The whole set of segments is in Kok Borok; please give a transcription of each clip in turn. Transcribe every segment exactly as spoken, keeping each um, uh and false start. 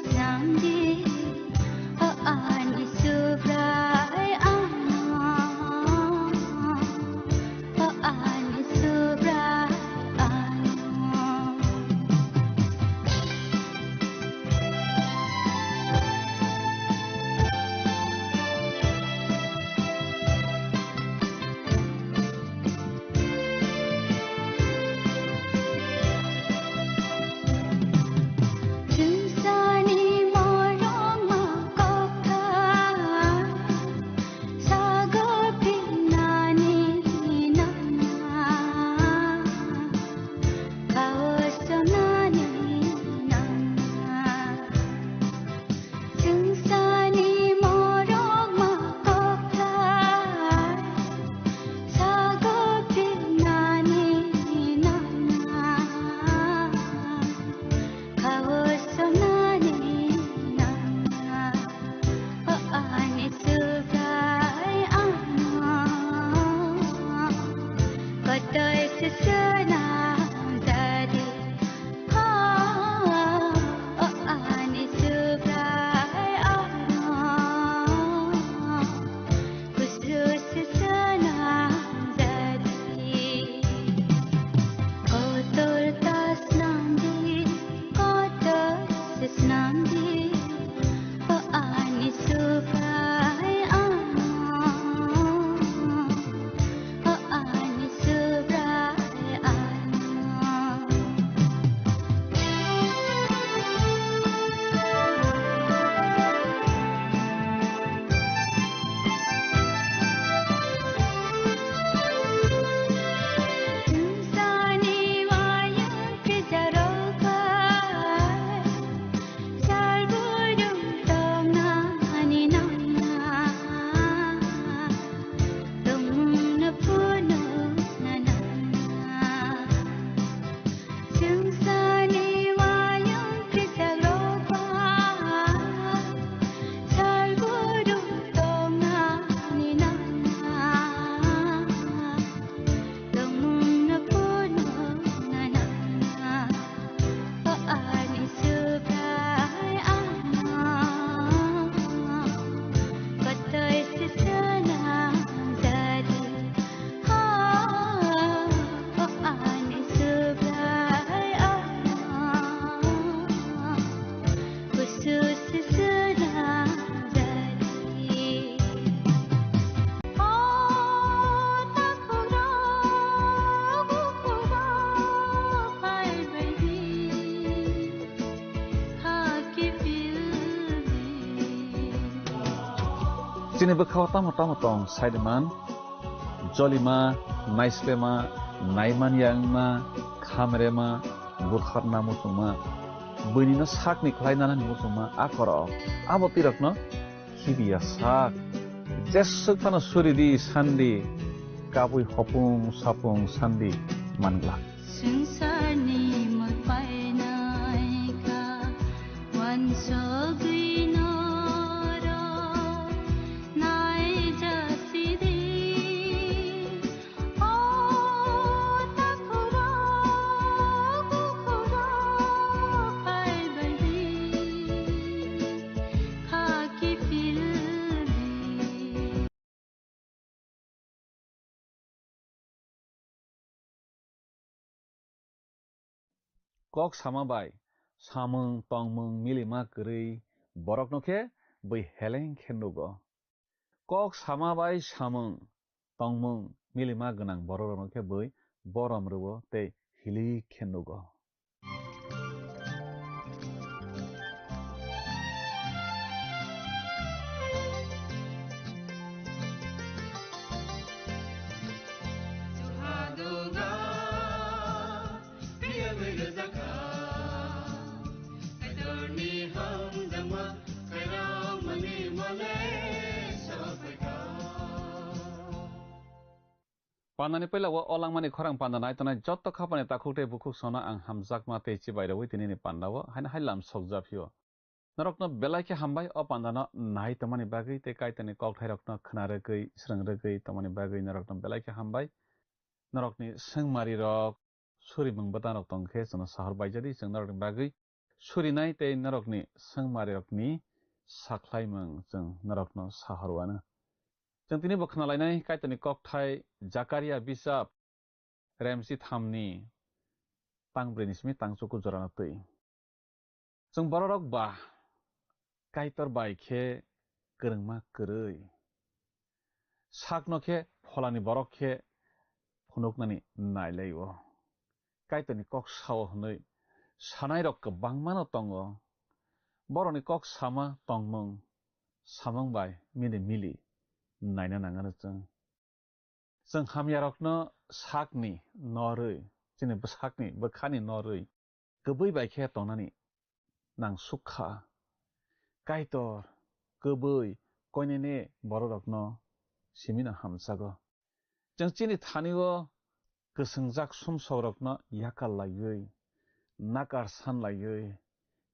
Nangdi, o ani Subrai ano, o ani Subrai ano. Chwngsani morokma kokthai, sagor phinnani nangna, kaosanani nangna. Chwngsani morokma kokthai, sagor phinnani nangna, kaosanani nangna. O ani Subrai ano, kotoi se swnam jadi. Chini bwkhao tamo tamo tong, saiman, jolima, naislema, naimanya wngma, khamrema, butharna muchungma, buinino sakni khlai nanani muchungma, a korok, abo twirokno khibiya sak. Jeswk phano suridi sandi, kabui hopung sapung sandi manglak. Swngcharni mui painaikha, uansugwi norok naijasidi. O takhurok bukhurok phaibaidi, khaki phildi. Kok sama bai samung tongmung milima kwrwi borokno khe bui heleng khe nugo. Kok sama bai samung tongmung milima gwnang bororokno khe bui borom rwo tei hilik khe nugo. Pandani puila o langmani khorang panda nai tongnai jotto khapani takhuk tei bukhuk sono ang hamjakma tei chibai rwui tinini panda o haino hai lam sokjak phio. Norokno belai khe hambai o pandano nai tongmani bagwi tei Kaitorni kokthairokno khna rwgwi, srwng rwgwi tongmani bagwi norokno belai khe hambai. Norokni swngmarirok, surimung bwtangrok tong khe chwngno sahor baijadi, chwng norokni bagwi surinai tei norokni swngmarirokni sakhlaimung chwng norokno sahorwano. Chwng tini bo khwnalainai Kaitorni kokthai Jakaria bisap remsi thamni tang brwi ni simi tang chuku jorano twi. Chwng bororok ba Kaitor bai khe kwrwngma kwrwi. Sakno khe pholani borok khe phunuknani nailaio. Kaitorni kok sao hwnwi sanairok kwbangmano tongo. Borokni kok sama tongmung samung bai mili mili naina nangano chwng. Chwng hamyarokno sakni norwi, chini bwsakni bwkhani norwi kwbwi bai khe tongnani nangsuk kha. Kaitor kwbwi koinene bororokno simino hamsago. Chwng chini thani-o kwswngjak sumsokrokno yakar laiwi, nakar san laiwi,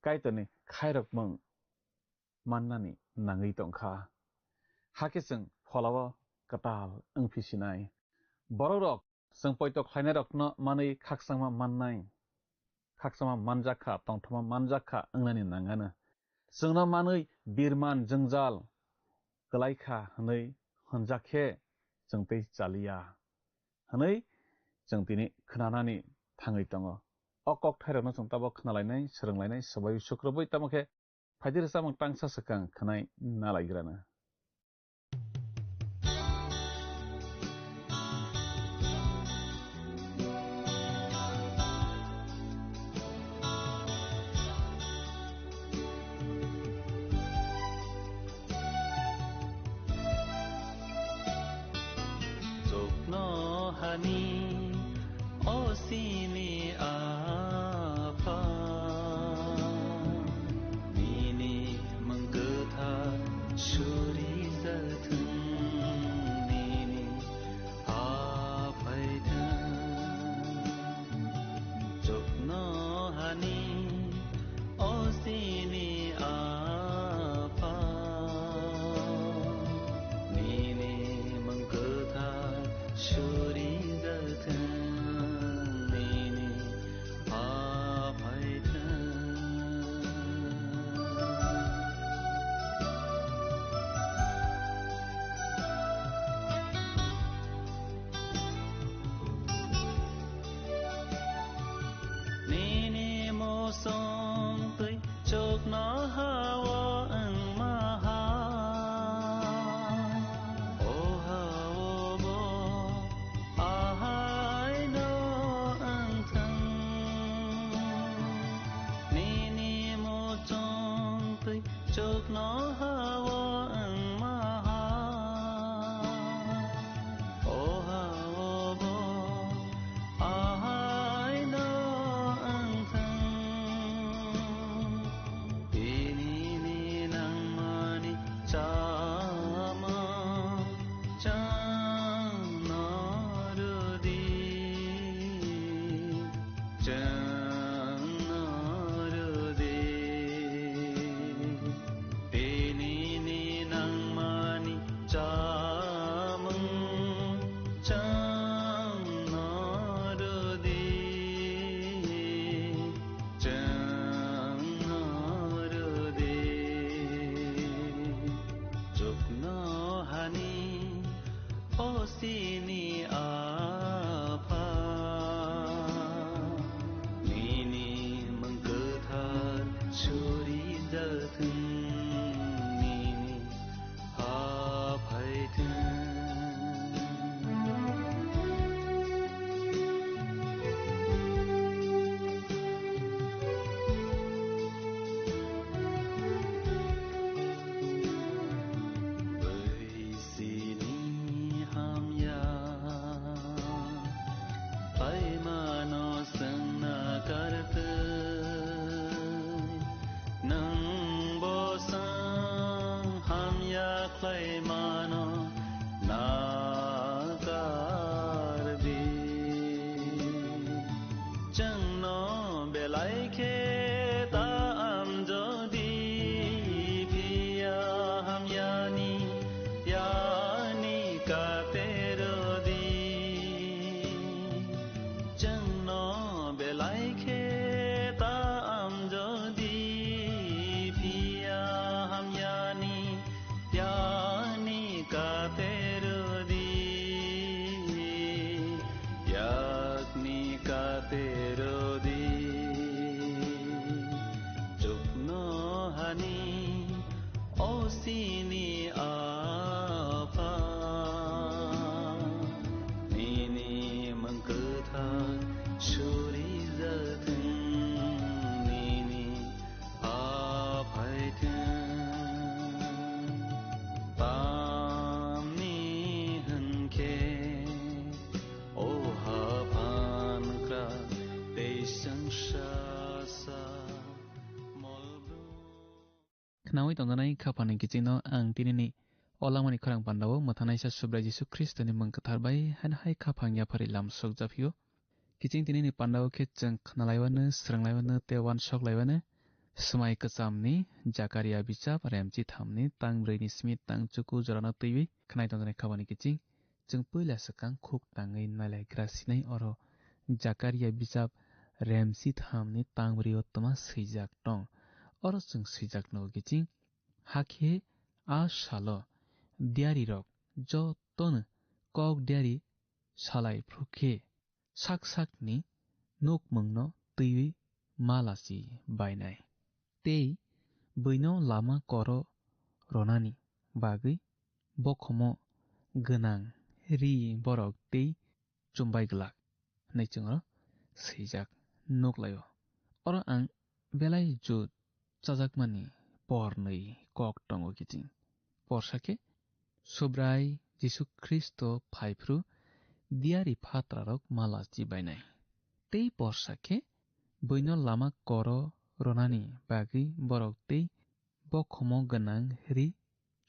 Kaitorni khairokmung mannani nangwi tongkha. Hakhe chwng pholao kwtal wngphi sinai. Bororok chwng poito khlainairokno manwi khakchangma mannai, khakchangma manjakha, tongthokma manjakha wngnani nangano. Chwngno manwi birman jwngjal kwlaikha hwnwi hwnjak khe chwng tei chaliya hwnwi chwng tini khwnanani thangwi tongo. O kokthairokno chwng tabok khwnalainai, swrwnglainai, swbai sukrubwi tamo khe phaidi rwchapmung tangsa swkang khwnai nalaigrana. Chuknohani o chini Apha, nini mung kwthar surijathwng, nini ha phaithwng. Chuknohani o chini Apha, nini mung kwthar surijathwng, nini ha phaithwng. Nini muchung twi chuknoha-o wngma hai, o ha-o bo ahaino wngthwng. Nini muchung twi chuknoha-o wngma hai, o ha-o bo ahaino wngthwng. Tinini nangmani chamung chwngno rwdi, chwngno rwdi. Tinini nangmani chamung chwngno rwdi, chwngno rwdi. Chuknohani o chini Apha, nini mung kwthar surijathwng, nini ha phaithwng. Bai sini hamya khlaimano chwngna kartwi, nwng bo chwng hamya khlaimano nakardi. Chwngno belai khe ta amjodi, phiya hamyani yani katerodi. Chwngno belai khe ta amjodi, Khnaui tongjanai khaphani kichingno ang tinini o langmani khorang pandao mwthangnaisa Subrai Jisu Khristoni mung kwthar bai haino hai khaphang yaphari lam sokjaphio. Kiching tinini pandao khe chwng khnalaiwano, swrwnglaiwano tei uansoklaiwano. Swmai kwchamni Jakaria bichap, remchi thamni tang brwini simi tang chuku jorano twiwi khnai tongjanai khaphani kiching. Chwng puila swkang khuk tangwi nailaigra sinai oro Jakaria bichap remchi thamni tang brio twma swijak tong. Oro chwng swijak nugo kiching. Hakhe a salo diarirok jotono kok diari salai phru khe sak sakni nukmungno twiwi malachi bainai. Tei buino lama koro ronani bagwi bokhomo gwnang ri borok tei chumbai glak, hwnwi chwngno swijak nuklaio. Oro ang belai jut chajakmani pornwi kok tongo kiching. Porsa khe Subrai Jisu Khristo phaiphru diari phatrarok malachi bainai. Tei porsa khe buino lama koro ronani bagwi borok tei bokhomo gwnang ri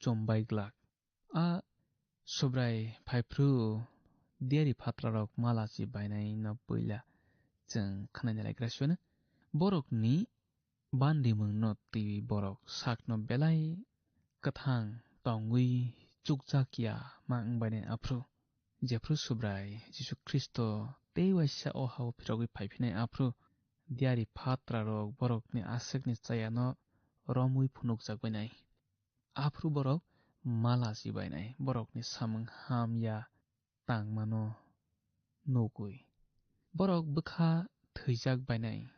chumbai glak. A Subrai phaiphru diari phatrarok malachi bainaino puila chwng khnai nalaigra siyano. Borokni bandimungno twiwi borok sakno belai kwthang tongwi chukjak ya ma wng bainai aphru. Jephru Subrai Jisu Khristo tei waisa o hao phirogwi phaiphinai aphru diari phatrarok borokni aswkni chayano romwi phunukjak bainai. Aphru borok malachi bainai, borokni samung hamya tangmano nugwi. Borok bwkha thwijak bainai.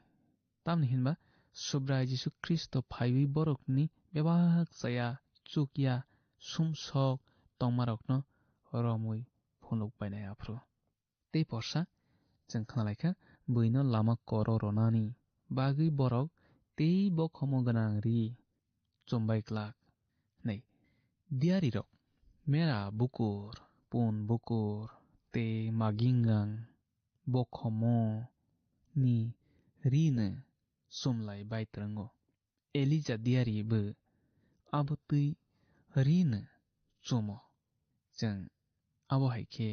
Tamni hinba Subrai Jisu Khristo phaiwi borokni bebak chaya, chukya, sumsok tongmarokno romwi phunuk bainai aphru. Tei porsa chwng khnalaikha, buino lama koro ronani bagwi borok tei bokhomo gwnang ri chumbai glak hwnwi. Diarirok mera bukur, pun bukur tei magingang bokhomo ni rino chumlai bai twrwngo. Elija diari bo abo twi rino chumo. Chwng abo hai khe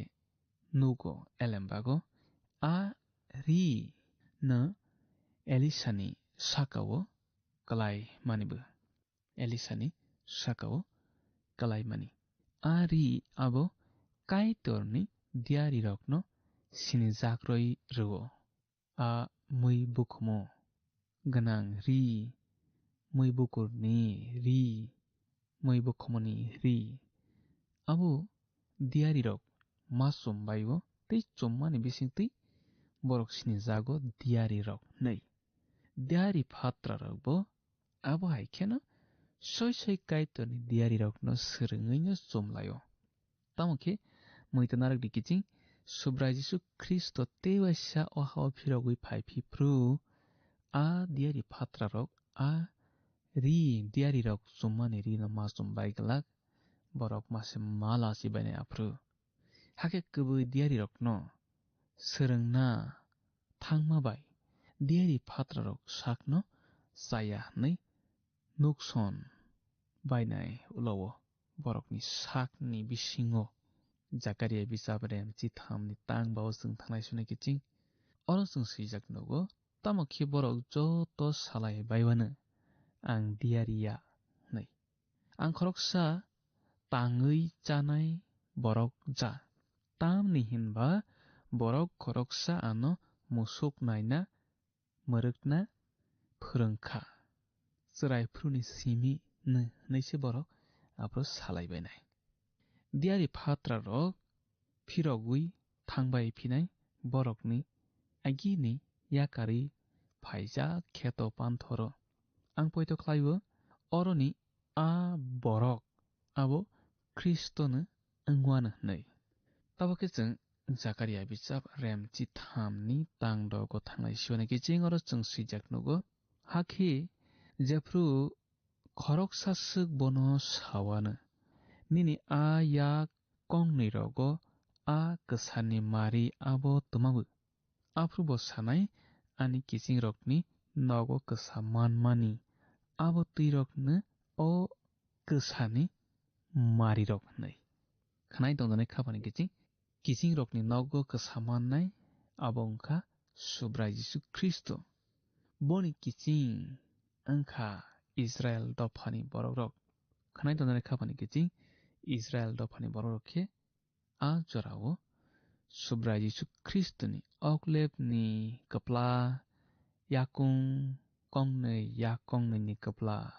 nugo elembago a ri no Elisani sakao kwlai manibo. Elisani sakao kwlai mani. A ri abo Kaitorni diarirokno sinijakrwi rwo. A mui bukhumu gwnang ri, mui bukurni ri, mui bukhumuni ri. Abo diarirok ma chum bai-o tei chummani bisingtwi borok sinijago diarirok hwnwi. Diari phatrarokbo abo hai kheno soi soi Kaitorni diarirokno swrwngwi no chum lai-o. Tamo khe, muitu narwk di kiching, Subrai Jisu Khristo tei waisa o ha-o phirogwi phai phi phru, a diari phatrarok, a ri diarirok chummani rino ma chum bai glak, borok ma se ma lachi bainai aphru. Hakhe kwbwi diarirokno swrwngna thangma bai diari phatrarok sakno chaya hwnwi nukson bainai ulo-o borokni sakni bisingo Jakaria bichap rem chithamni tang bao chwng thanglai swnai kiching. Oro chwng swijak nugo, tamo khe borok joto salai baiwano ang diari ya hwnwi. Ang khoroksa tangwi chanai borok ja. Tamni hinba borok khoroksa ano musuk naina mwrwkna phwrwng kha. Chwrai phuruni simi nw hwnwi se borok aphuru salai bainai. Diari phatrarok phirogwi thangbai phinai borokni agini yakarwi phaijak kheto panthoro. Ang poito khlai-o, oroni a borok abo Khristono wngwano hwnwi. Tabok khe chwng Jakaria bichap rem chithamni tang dogo thanglai siyoni kiching oro chwng swijak nugo. Hakhe jephru khoroksa swk bono sawano, "Nini a yak kongnwi rogo a kwsarni mari abo twmabu?" Aphuru bo sanai, ani kichingrokni nogo kwsa manmani, abo twirokno o kwsani marirok hwnwi. Khwnai tongjaknai khapani kiching, kichingrokni nogo kwsa mannai abo wngkha Subrai Jisu Khristo. Boni kiching wngkha Israel dophani borokrok. Khwnai tongjaknai khapani kiching, Israel dophani borokrok khe a jorao Subrai Jisu Khristoni oklepni kwpla, yakung kongnwi yak kongnwini kwpla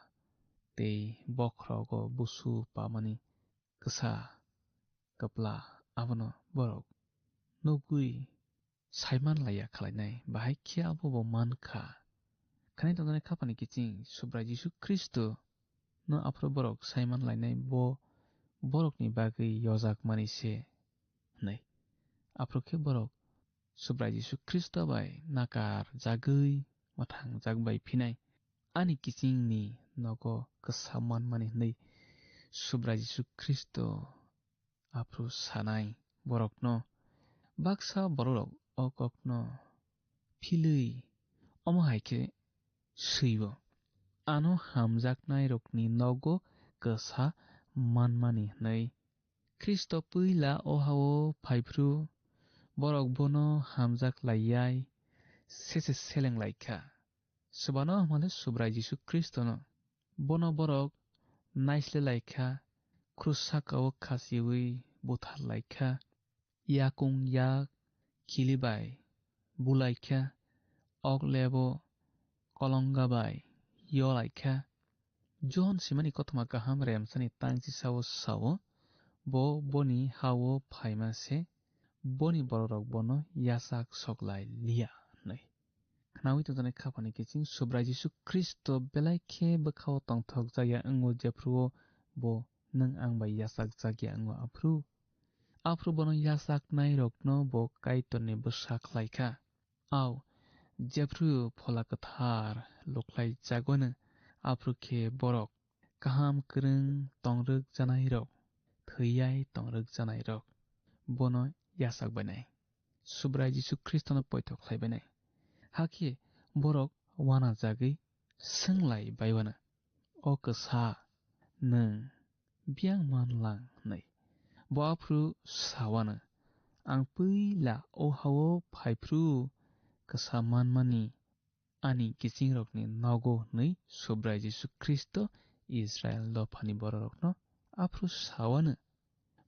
tei bokhrogo busu pamani kwsa kwpla, abono borok nugwi saiman laiya khlainai, bahai khe abo bo mankha. Khwnai tongjaknai khapani kiching Subrai Jisu Khristo no aphuru borok saiman lainai, bo borokni bagwi yojak mani se hwnwi. Aphuru khe borok Subrai Jisu Khristo bai nakar jagwi mwthang jak bai phinai, ani kichingni nogo kwsa manmani hwnwi Subrai Jisu Khristo aphuru sanai borokno. Baksa borokrok o kokno philwi omo hai khe swibo, ano hamjaknairokni nogo kwsa manmani hwnwi. Khristo puila o hao phaiphru borok bono hamjak laiyai sese seleng laikha. Swbano hwnmale Subrai Jisu Khristono. Bono borok naisle laikha, krus saka-o khasiwi buthar laikha, yakung yak kili bai bulaikha, ok lebo kolonga bai yo laikha. Johon simani kothoma kaham remsani tangchi sao sao, bo boni hao phaima se, boni borokrok bono yachak sok lai liya hwnwi. Khnaui tongjaknai khapani kiching Subrai Jisu Khristo belai khe bwkhao tongthok jakya wngo, jephru-o bo nwng ang bai yachak jakya wngo aphru. Aphru bono yachaknairokno bo Kaitorni bwsa khlai kha. Au, jephru Phola Kwthar lukhlai jagwano, aphru khe borok kaham kwrwng tongrwk janairok, thwiyai tongrwk janairok bono yachak bainai. Subrai Jisu Khristono poito khlai bainai. Hakhe borok uanajagwi swnglai baiwano, "O kwsa, nwng biyang man lang?" hwnwi. Bo aphuru sawano, "Ang puila o hao phaiphru kwsa manmani ani kichingrokni nogo," hwnwi Subrai Jisu Khristo Israel dophani bororokno aphuru sawano.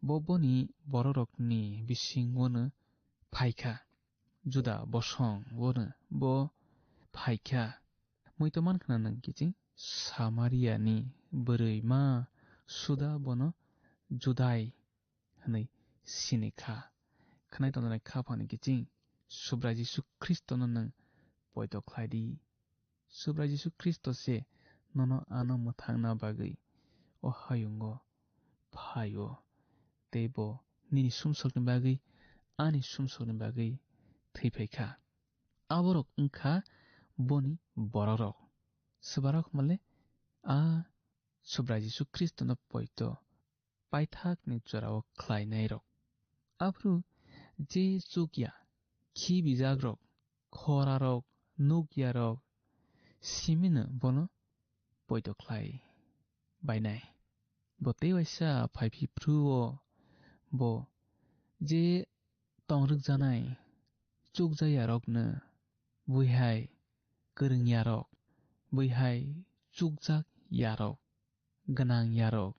Bo boni bororokni bisingono phaikha, Juda bosongono bo phaikha. Muitu mankha nwng kiching Samariani bwrwi ma suda bono Judai hwnwi sini kha. Khwnai tongjaknai khaphang ni kiching Subrai Jisu Khristono nwng poito khlai di. Subrai Jisu Khristo se nono ano mwthangna bagwi o hayungo phaio, tei bo nini sumsokni bagwi, ani sumsokni bagwi thwi phai kha. Aborok wngkha boni bororok. Swbarok hwnmale a Subrai Jisu Khristono poito paithakni jorao khlainairok. Aphuru je chukya, khibijakrok, khorarok, nukyarok simino bono poito khlai bainai. Bo tei waisa phai phiphru-o bo je tongrwkjanai chukjakyarokno buihai kwrwngyarok, buihai chukjakyarok, gwnangyarok,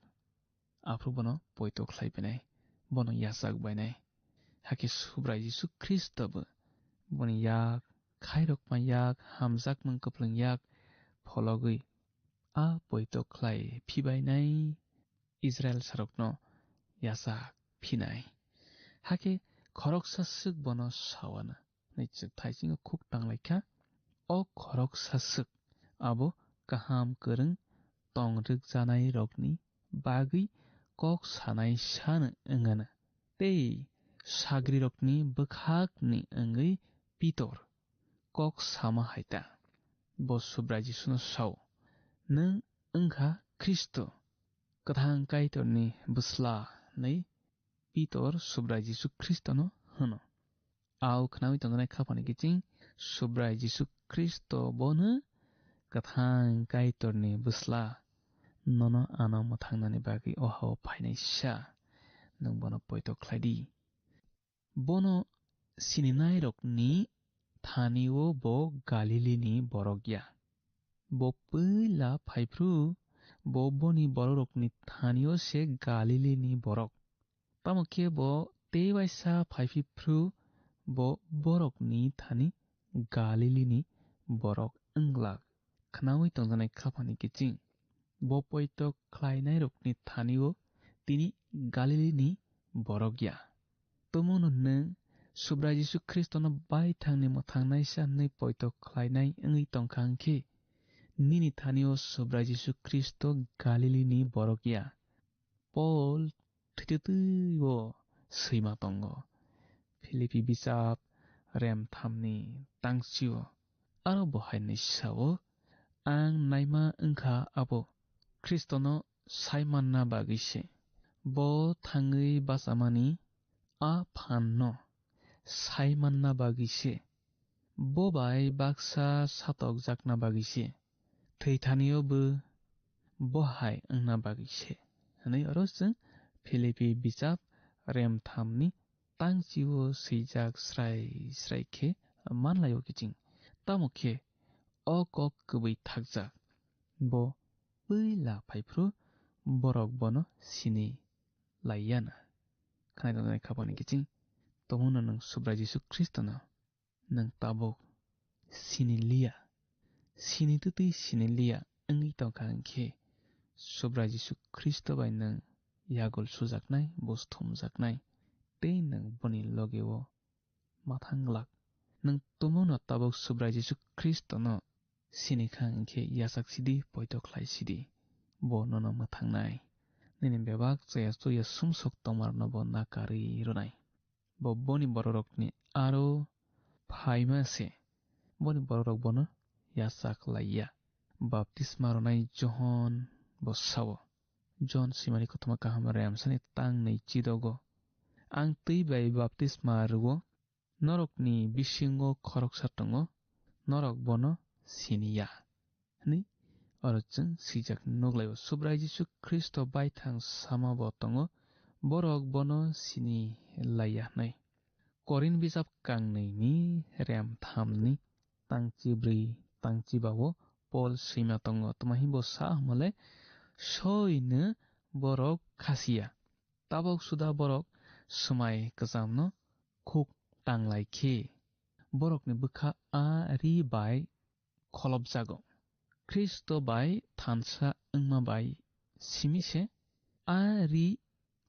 aphuru bono poito khlai bainai, bono yachak bainai. Hakhe Subrai Jisu Khristo bo boni yak, khairokma yak, hamjakmung kwplwng yak phologwi a poito khlai phibainai Israilsarokno yachak phinai. Hakhe khoroksa swk bono sawano. Naichwk thaisingo khuk tanglai kha. O khoroksa swk abo kaham kwrwng tongrwkjanairokni bagwi kok sanai sano wngano. Tei sagrirokni bwkhakni wngwi Pitor kok sama hai ta. Bo Subrai Jisuno sao, "Nwng wngkha Khristo, kwthang Kaitorni bwsla," hwnwi Pitor Subrai Jisu Khristono hwno. Au khnaui tongjaknai khaphani kiching Subrai Jisu Khristo bono kwthang Kaitorni bwsla, nono ano mwthangnani bagwi o hao phainai sa, nwng bono poito khlai di. Bono sininairokni thani-o bo Galilini borok ya. Bo puila phaiphru, bo boni bororokni thani-o se Galilini borok. Tamo khe bo tei waisa phaiphipru, bo borokni thani Galilini borok wng glak. Khnaui tongjaknai khaphani kiching. Bo poito khlainairokni thani-o tini Galilini borok ya. Tomono nwng Subrai Jisu Khristono baithangni mwthangnaisa hwnwi poito khlainai wngwi tongkha hwnkhe, nini thani-o Subrai Jisu Khristo Galilini borok ya. Pol thwitwtwi-o swima tongo. Philipi bichap rem thamni tangchi-o aro bo hai hwnwi sa-o, "Ang naima wngkha abo Khristono sai manna bagwi se. Bo thangwi bachamani a phanno sai manna bagwi se. Bo bai baksa satokjakna bagwi se. Thwi thani-o bo, bo hai wngna bagwi se," hwnwi oro chwng Philipi bichap rem thamni tangchi-o swijak srai srai khe manlai-o kiching. Tamo khe o kok kwbwi thakjak, bo puila phaiphru borok bono sini lai ya na. Khwnai tongjaknai khaphani kiching, tomono nwng Subrai Jisu Khristono nwng tabuk sini liya, sini twtwi sini liya wngwi tongkha hwnkhe, Subrai Jisu Khristo bai nwng yagul sujaknai, buj thumjaknai, tei nwng boni loge-o ma thang glak. Nwng tomono tabuk Subrai Jisu Khristono sini kha hwnkhe yachak sidi, poito khlai sidi, bo nono mwthangnai. Nini bebak chaya chuya sumsok tongmarno bo nakarwi rwnai. Bo boni bororokni aro phaima se, boni bororok bono yachak lai ya. Baptisma rwnai Johon bo sao, Johon swimani kothoma kaham remsani tang nwi chidogo, "Ang twi bai baptisma rwo, norokni bisingo khoroksa tongo, norok bono sini ya," hwnwi oro chwng swijak nuklaio. Subrai Jisu Khristo baithang sama bo tongo, borok bono sini lai ya hwnwi. Korin bijap kangnwi ni rem thamni tangchi bwrwi tangchi ba-o Pol swima tongo, tma hwnba sa hwnmale soino borok khasiya. Tabok suda borok swmai kwchamno khuk tanglai khe, borokni bwkha a ri bai kholopjago. Khristo bai thansa wngma bai simi se a ri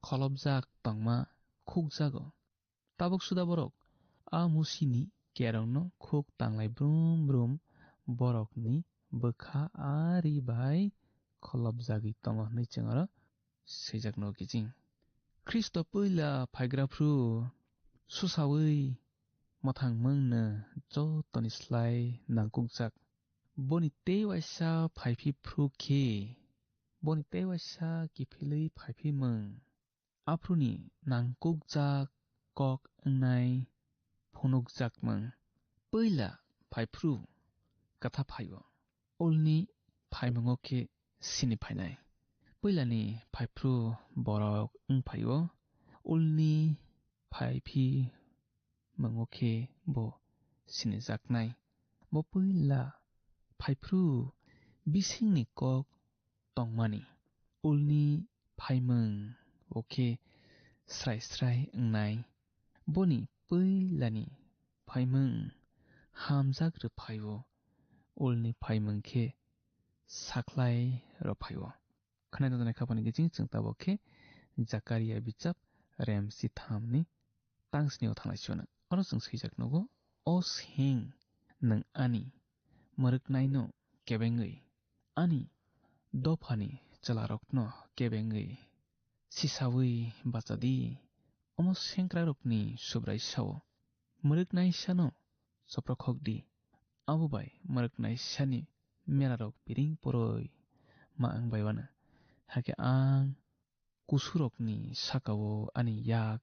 kholopjak tongma khukjago. Tabok suda borok a musini kerongno khuk tanglai brum brum borokni bwkha a ri bai kholopjagwi tongo hwnwi chwng oro swijak nugo kiching. Khristo puila phaigra phru susawi mwthangmungno jotoni slai nangkukjak. Boni tei waisa phaiphi phru khe, boni tei waisa kiphilwi phaiphi mung. Aphuruni nangkukjak kok wngnai phunukjakmung. Puila phaiphru kwtha phaio, ulni phaimungo khe sini phainai. Puilani phaiphru borok wng phaio, ulni phaiphi mungo khe bo sinijaknai. Bo puila phaiphru bisingni kok tongmani. Ulni phaimung o khe srai srai wngnai. Boni puilani phaimung hamjak rw phaio, ulni phaimung khe saklai rw phaio. Khwnai tongjaknai khaphani kiching chwng tabok khe Jakaria bichap rem sithamni tangsni o thanglai sio na. Oro chwng swijak nugo, "O seng, nwng ani mwrwknaino kebengwi, ani dophani chwlarokno kebengwi sisawi bacha di." Omo sengkrairokni Subrai sao, "Mwrwknaisano soprokhok di, abo bai mwrwknaisani merarok piring poroi ma wng bai uanw, hakhe ang kusurokni saka-o ani yak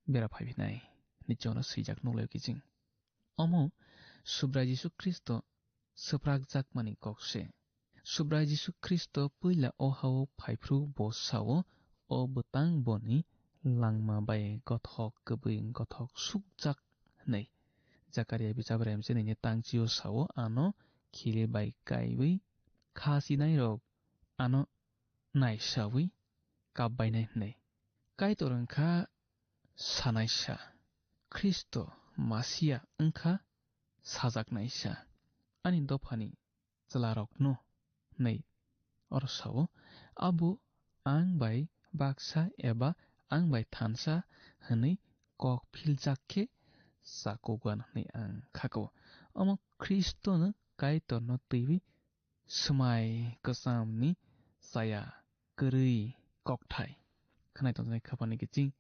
bera phai phinai," hwnwi chwngno swijak nuklaio kiching. Omo Subrai Jisu Khristo swprakjakmani kok se. Subrai Jisu Khristo puila o ha-o phaiphru bo sao, "O bwtang boni langma bai gothok kwbwi gothok sukjak," hwnwi. Zakaria bichab remchinini tangchio sao, "Ano khili bai kaiwi kha sinairok ano naisawi kap bainai," hwnwi. Kaitor wngkha sanaisa, Khristo Masia wngkha sajaknaisa, ani dophani chwlarokno, hwnwi oro sao. Abo ang bai baksa eba ang bai thansa hwnwi kok philjak khe chakugan hwnwi ang khakao. Omo Khristono Kaitorno twiwi swmai kwchamni chaya kwrwi kokthai. Khwnai tongjaknai khapani kiching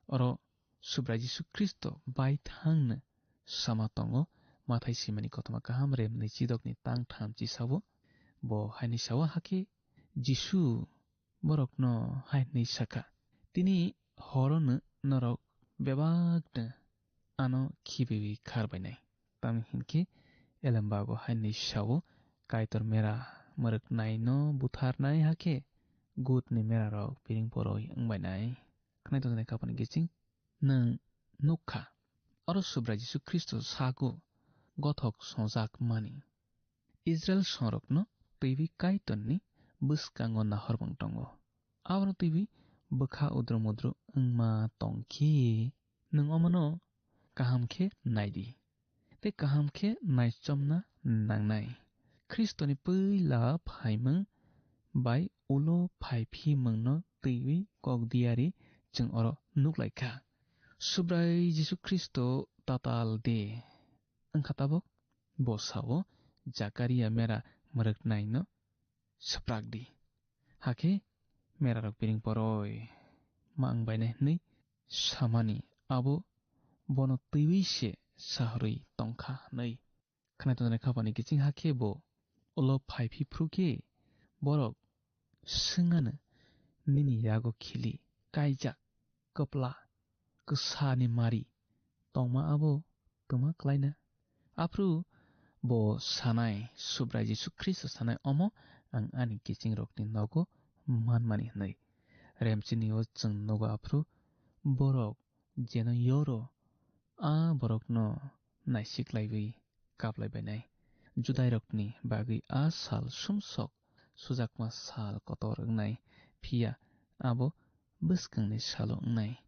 oro Subrai Jisu Khristo baithangno sama tongo, Mathai swimani kothoma kaham rem nwi chidokni tang tham chisao. Bo haini sao, hakhe Jisu borokno hai hwnwi sakha, "Tini horono norok bebakno ano khibiwi khar bainai." Tamni hinkhe elembago hai hwnwi sao, "Kaitor mera mwrwknaino butharnai hakhe gutni merarok piring poroi wng bainai." Khwnai tongjaknai khapani kiching nwng nukha, oro Subrai Jisu Khristo sago gothok songjakmani. Israil songrokno twiwi Kaitorni bwskango naharmung tongo. Abono twiwi bwkha udro mudro wngma tongkhe, nwng omono kaham khe naidi, tei kaham khe naichomna nangnai. Khristoni puila phaimung bai ulo phaiphimungno twiwi kok diyari chwng oro nuklaikha. Subrai Jisu Khristo tatal de wngkha tabok. Bo sao, "Jakaria mera mwrwknaino swprak di, hakhe merarok piring poroi ma wng bainai," hwnwi samani abo bono twiwi se sahorwi tongkha hwnwi. Khwnai tongjaknai khapani kiching hakhe bo ulo phai phiphru khe borok swngano, "Nini yago khili kaijak kwpla kwsani mari tongma abo twma klaina?" Aphru bo sanai, Subrai Jisu Khristo sanai, "Omo ang ani kichingrokni nogo manmani," hwnwi. Remchini o chwng nugo aphru borok jeno yoro a borokno naisiklaiwi kaplai bainai. Judairokni bagwi a sal sumsok sujakma sal kotor wngnai, phiya abo bwskangni salo wngnai.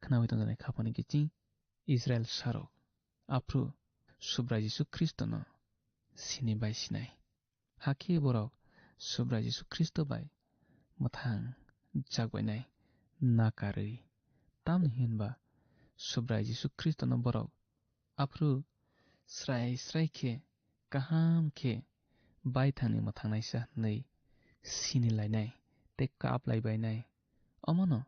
Khnaui tongjaknai khapani kiching Israil sarok, aphru Subrai Jisu Khristono sini bai sinai. Hakhe borok Subrai Jisu Khristo bai mwthang jakbainai nakarwi. Tamni hinba Subrai Jisu Khristono borok aphru srai srai khe, kaham khe baithangni mwthangnaisa hwnwi sini lainai tei kap lai bainai. Omono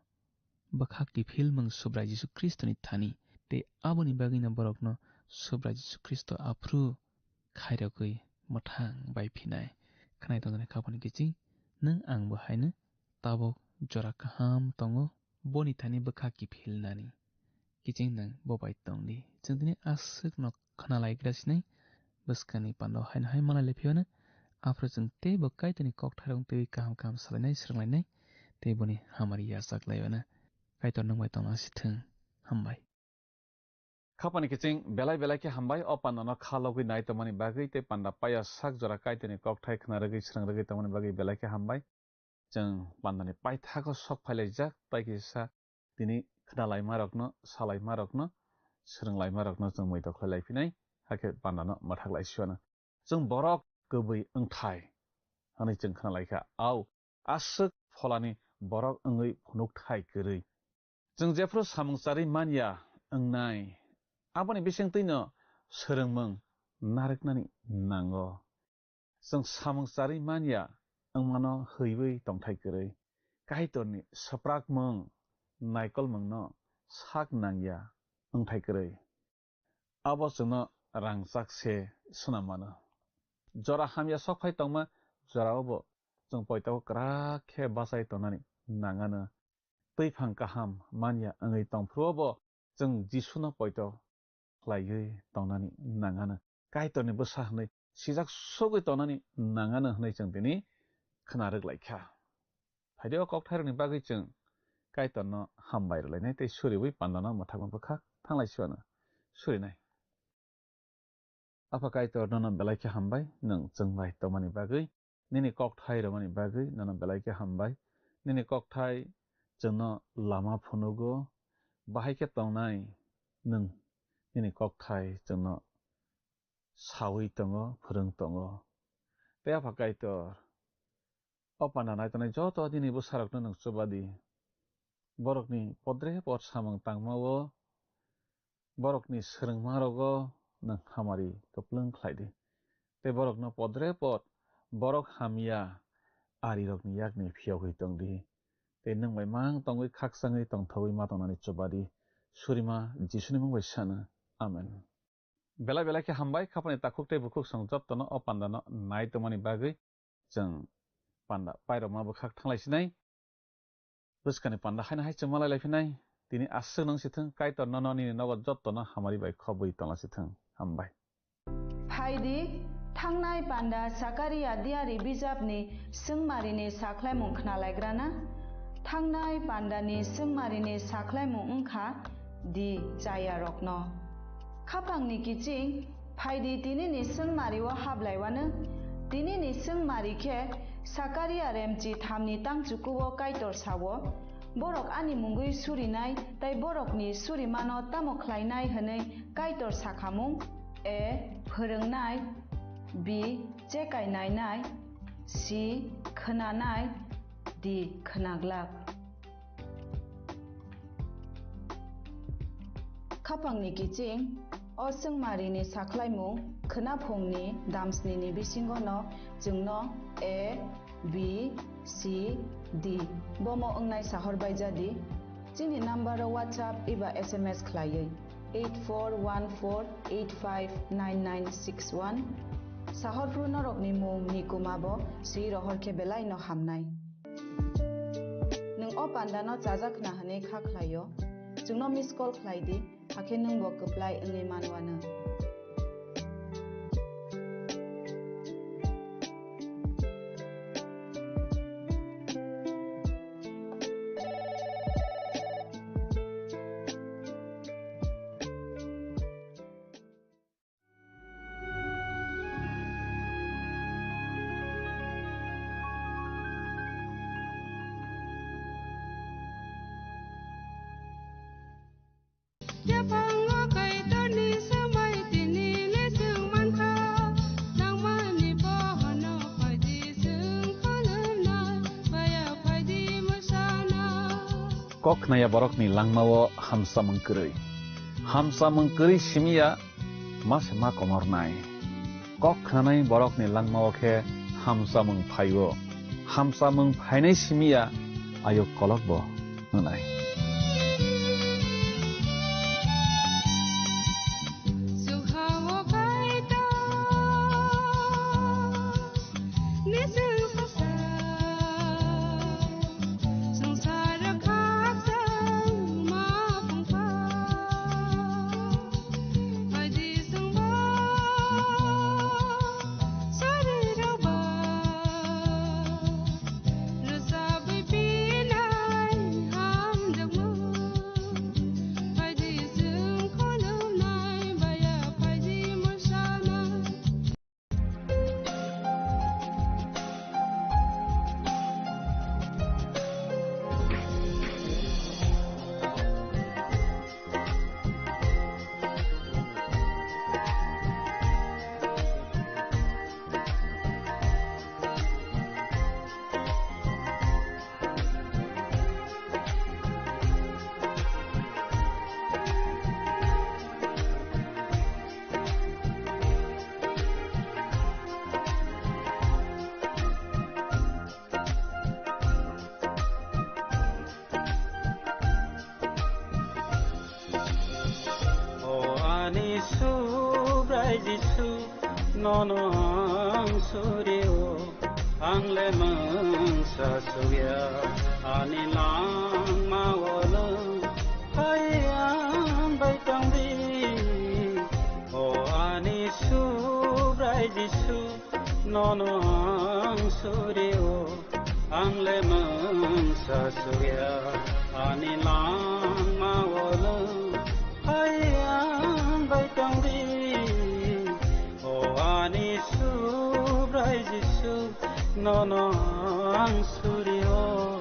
bwkhak kiphilmung Subrai Jisu Khristoni thani, tei aboni bagwino borokno Subrai Jisu Khristo aphru khairogwi mwthang bai phinai. Khwnai tongjaknai khapani kiching, nwng ang bo haino tabok jora kaham tongo, boni thani bwkhak kiphilnani. Kiching nwng bo bai tong di. Chwng tini aswk no khna lai gra sinai, bwskangni pando haino hai malai lai phiyano. Aphuru chwng teibo Kaitorni kokthairok twiwi kaham kaham salainai, swrwnglainai, tei boni hamari yachak lai wana. Kaitor nwng bai tongna si thwng. Hambai. Khapani kiching belai belai khe hambai, o panda no kha logwi nai tongmani bagwi tei panda paya sak jora Kaitorni kokthai khna rwgwi swrwng rwgwi tongmani bagwi belai khe hambai. Chwng pandani paithago sok phailaijak, tei kisa tini khnalaimarokno, salaimarokno, swrwnglaimarokno chwng muitok khlai lai phinai, hakhe pandano mwthak lai siyano. Chwng borok kwbwi wngthai hwnwi chwng khna lai kha, au aswk pholani borok wngwi phunukthai kwrwi. Chwng jephru samung charwi man ya wngnai, aboni bisingtwino swrwngmung narwknani nango. Chwng samung charwi man ya wngmano hwiwi tongthai kwrwi, Kaitorni swprakmung naikolmungno sak nang ya wngthai kwrwi. Abo chwngno rangchak se swnam mano. Jora hamya sok phai tongma, jorao bo chwng poito kwrak khe bachai tongnani nang ano. Twiphang kaham man ya wngwi tong phuru bo chwng Jisuno poito khlaiwi tongnani nang ano. Kaitorni bwsa hwnwi sijak sogwi tongnani nangano hwnwi chwng tini khna rwk lai kha. Phaidi o kokthairokni bagwi chwng Kaitorno hambai rwlainai tei suriwi pandano mwthangma bwkhak thanglai siwano surinai. Apha Kaitor, nono belai khe hambai, nwng chwng bai tongmani bagwi, nini kokthai rwmani bagwi nono belai khe hambai. Nini kokthai chwngno lama phunugo, bahai khe tongnai nwng nini kokthai chwngno sawi tongo, phwrwng tongo. Tei Apha Kaitor, o panda nai tongnai joto nini bwsarokno nwng chuba di. Borokni podre pod samung tangmao, borokni swrwngmarogo nwng hamari kwplwng khlai di. Tei borokno podre pod borok hamya arirokni yakni phiyogwi tong di. Tei nwng bai mang tongwi khakchangwi tongthogwi ma tongnani chuba di. Surima Jisuni mung bai sano. Amen. Belai belai khe hambai, khapani takhuk tei bukhuk song jottono o pandano nai tongmani bagwi. Chwng panda pairokma bwkhak thanglai sinai. Bwskani panda haino hai chwng malai lai phinai. Tini aswk nang sithwng, Kaitor nono nini nogo jottono hamari bai khobwi tongla sithwng. Hambai. Phaidi, thangnai panda Sakaria diari bijapni swngmarini sakhlaimung khnalaigrana? Thangnai pandani swngmarini sakhlaimung wngkha di chayarokno. Khapangni kiching, phaidi tinini swngmario hablaiwano. Tinini swngmari khe Sakaria remchi thamni tangchukuo Kaitor sao, borok ani mungwi surinai tei borokni surimano tamo khlainai hwnwi Kaitor sakhamung? A, phwrwngnai. B, chekai nainai. C, khwnanai. D, khwnaglak. Khapangni kiching, o swngmarini sakhlaimung khwnaphungni damsnini bisingono chwngno A, B, C, D bomo wngnai sahor baijadi. Chini numbero WhatsApp eba S M S khlaiwi eight four one four eight five nine nine six one. Sahorphru norokni mung ni kuma bo swi rohor khe belai no hamnai. Nwng o panda no chajak khna hwnwi kha khlaio, chwngno miss call khlai di, hakhe nwng bo kwplai wngwi manwano. Yaphango Kaitorni swmai tini le chwng mankha, nangmani bohono phaidi chwng khulumna, baya phaidi mwsana. Kok khnaya borokni langmao hamsamung kwrwi. Hamsamung kwrwi simiya ma se ma komornai. Kok khnanai borokni langmao khe hamsamung phaio. Hamsamung phainai simiya ayuk kolokbo wngnai. O ani Subrai Jisu, nono ang surio, ang le mungsa sugya, ani langmao nwng hai ang bai tongdi. O ani Su Jisu, nono ang surio, ang le mungsa suya, ani langma o nwng hai ang bai tong di. O ani Subrai Jisu, nono ang surio.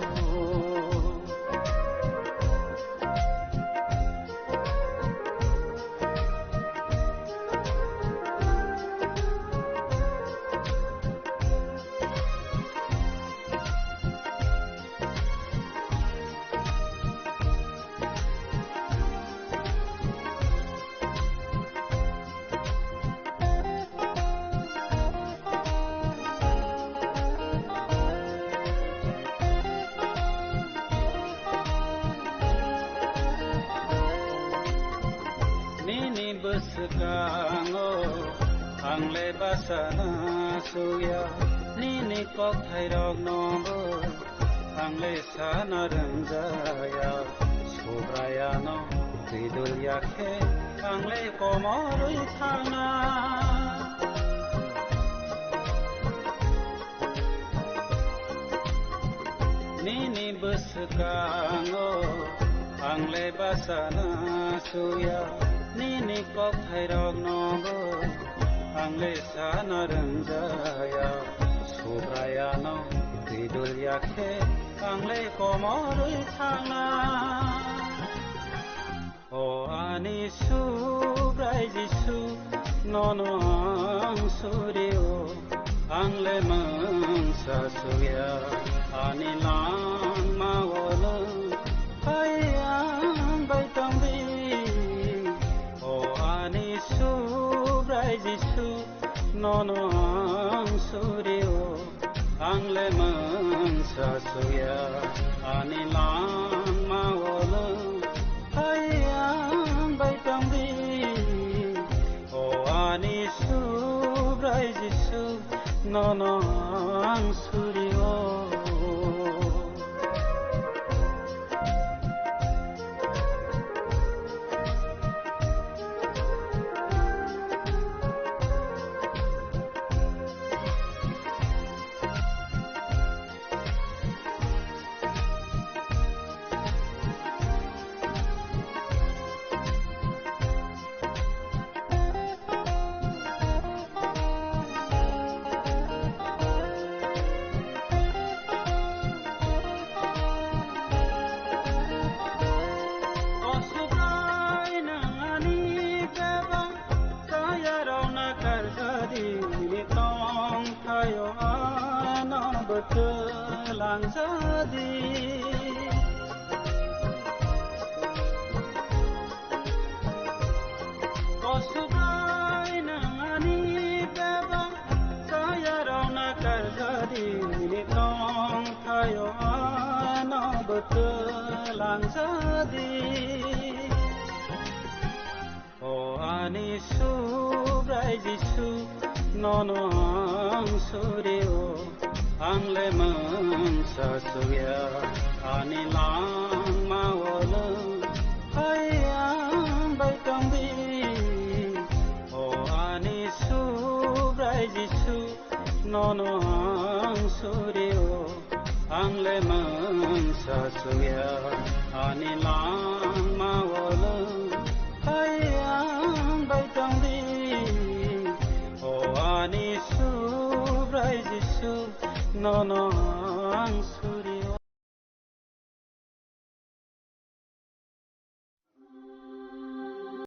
Nini bwswkango ang le bachana suya, nini kokthairokno bo ang le sana rwngjaya. Subraiyano twi dul ya khe ang le komorwi thangna. Nini bwswkango ang le bachana suya, nini kokthairokno bo ang le sana rwngjaya. Subraiyano twi dul ya khe ang le komorwi thangna. O ani Subrai Jisu, nono ang surio, ang le mungsa suya, ani langma o nwng hai ang bai tong di. O ani Subrai Jisu, nono ang surio, ang le mungsa suya, ani langma o nwng hai ang bai tong di. O ani Subrai Jisu, nono ang surio. O Subrai, nang ani bebak chayarokno karjadi, nini tongthaio ano bwtwlang jadi. O Subrai, nang ani bebak chayarokno karjadi, nini tongthaio ano bwtwlang jadi. O ani Subrai Jisu, nono ang surio, ang le mungsa suya, ani langma o nwng hai ang bai tong di. O ani Subrai Jisu, nono ang surio, ang le mungsa suya, ani langma o nwng hai ang bai tong di. O ani Subrai Jisu, nono ang su